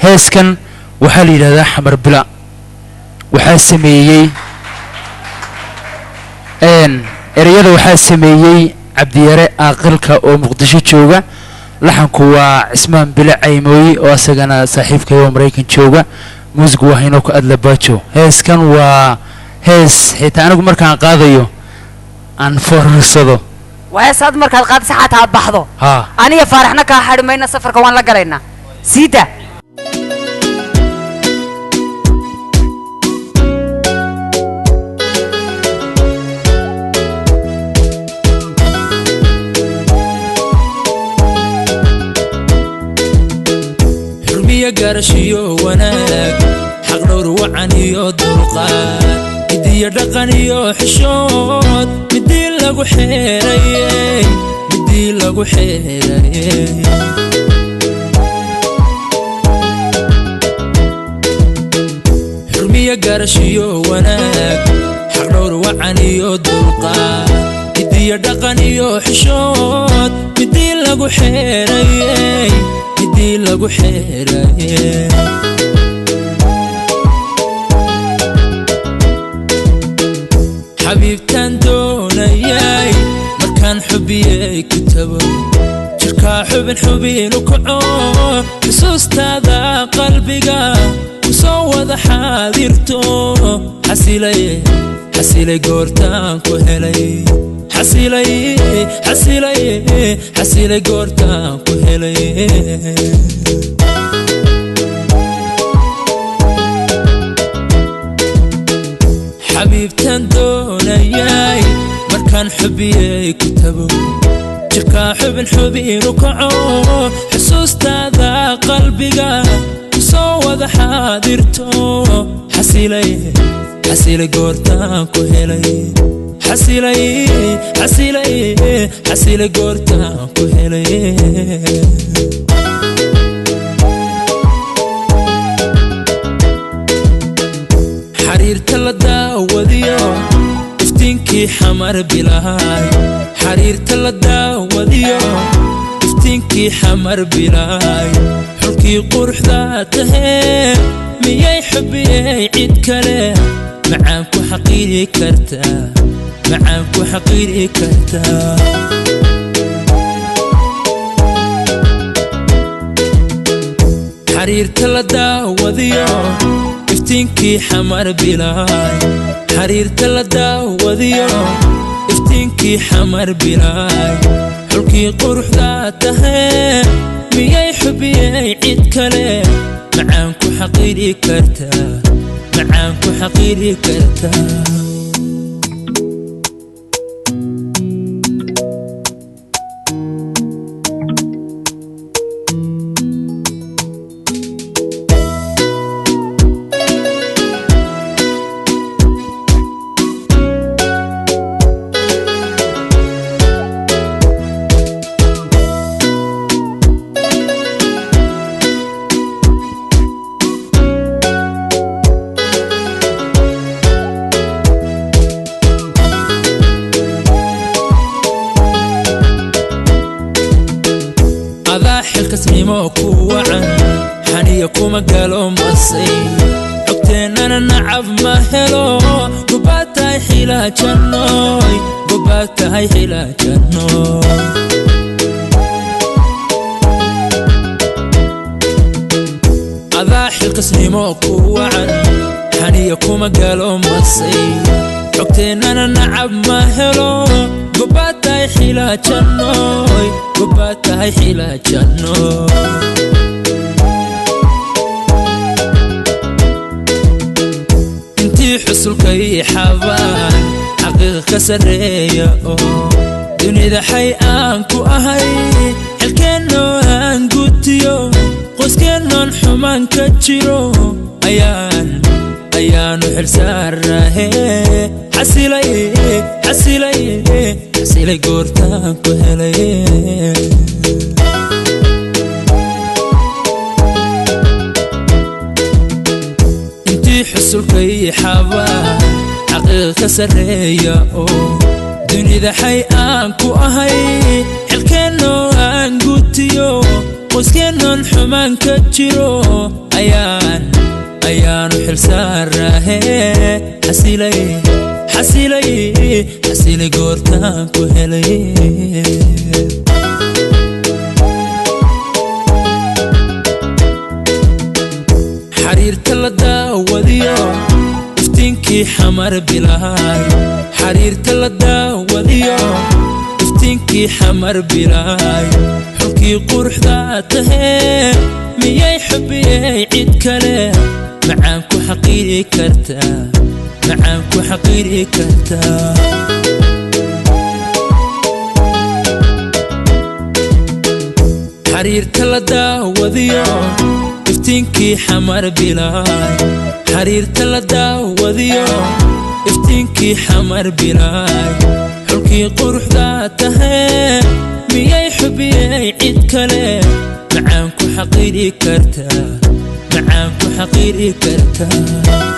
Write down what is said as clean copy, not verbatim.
Heeskan waxaa la yidhahdaa Xamar Bila. Waxaa sameeyey ereyada, waxaa sameeyey Cabdiyare Aaqilka oo Muqdisho jooga. Laxanku waa Cismaan Bile Caymooyi oo asagana saaxiibkay oo Maraykan jooga. Muusigu waa Hinoko Adlabaajo. Heeskan waa hees xitaa anigu markaan qaadayo aan foorarsado. Waa hees aad markaad qaadisa xataa aad baxdo. Haa. Aniga Faaraxna kaa xadhi mayna, safarka waan la galaynaa. Siida. Xurmiya, garashiyo wanaag, xaqdhowr wacan iyo dulqaad, midiyo dhaqan iyo xishood, midii lagu xeerayey, midii lagu xeerayey. Xurmiya, garashiyo wanaag, xaqdhowr wacan iyo dulqaad, midiyo dhaqan iyo xishood, midii lagu xeerayey, midii lagu xeerayey. Xabiibtaan doonayay markaan xubiyey ku tago, jirkaa xubin xubinu kaco, xusuustaada qalbiga ku soo wada xaadirto. Xasilay, xasilay goortaan ku helay. Xasilay, xasilay, xasilay goortaan ku helay. Xabiibtaan doonayay markaan xubiyey ku tago, jirkaa xubin xubinu kaco, xusuustaada qalbiga ku soo wada xaadirto. Xasilay, xasilay goortaan ku helay. Xasilay, xasilay, xasilay goortaan ku helay. Xariirta la daawadiyo iftiinkii Xamar Bilaay, xariirta la daawadiyo iftiinkii Xamar Bilaay, xulkii quruxda tahee, miyay xubiyey cid kale macaan ku xaqiiri kartaa? Macaan ku xaqiiri kartaa? Xariirta la daawadiyo iftiinkii Xamar Bilaay, xariirta la daawadiyo iftiinkii Xamar Bilaay, xulkii quruxda tahee, miyay xubiyey cid kale macaan ku xaqiiri kartaa? Macaan ku xaqiiri kartaa? Adaa xilkasnimo ku wacan, xaniya kuma galo masay, xogteennana nacab ma helo. Gobaad tahay xilaajannoy, gobaad tahay xilaajannoy. Adaa xilkasnimo ku wacan, xaniya kuma galo masay, xogteennana nacab ma helo. Gobaad tahay xilaajannoy, gobaad tahay xilaajannoy. Intii xusulkay xabaan xaqiiqa ka sarreeya oo dunida xay aan ku ahay, xilkeennoo aan gutiyo, qoyskeenoon xumaan ka jiro, ayaan ayaanu xilsaarahe. Xasilay, xasilay, xasilay goortaan ku helay. Intii xusulkay xabaan xaqiiqa ka sarreeya oo dunida xay aan ku ahay, xilkeennoo aan gutiyo, Qoyskeennan xumaan ka jiro ayaan ayaanu xilsaaraahe. Xasilay, xasilay, xasilay goortaan ku helay. Xariirta la daawadiyo iftiinkii xamar bilaay, xariirta la daawadiyo iftiinkii xamar bilaay, xulkii quruxda tahee, miyay xubiyey cid kale macaan ku xaqiiri kartaa? Macaan ku xaqiiri kartaa? Xariirta la daawadiyo iftiinkii xamar bilaay, xariirta la daawadiyo iftiinkii xamar bilaay, xulkii quruxda tahee, miyay xubiyey cid kale macaan ku xaqiiri kartaa? Macaan ku xaqiiri kartaa?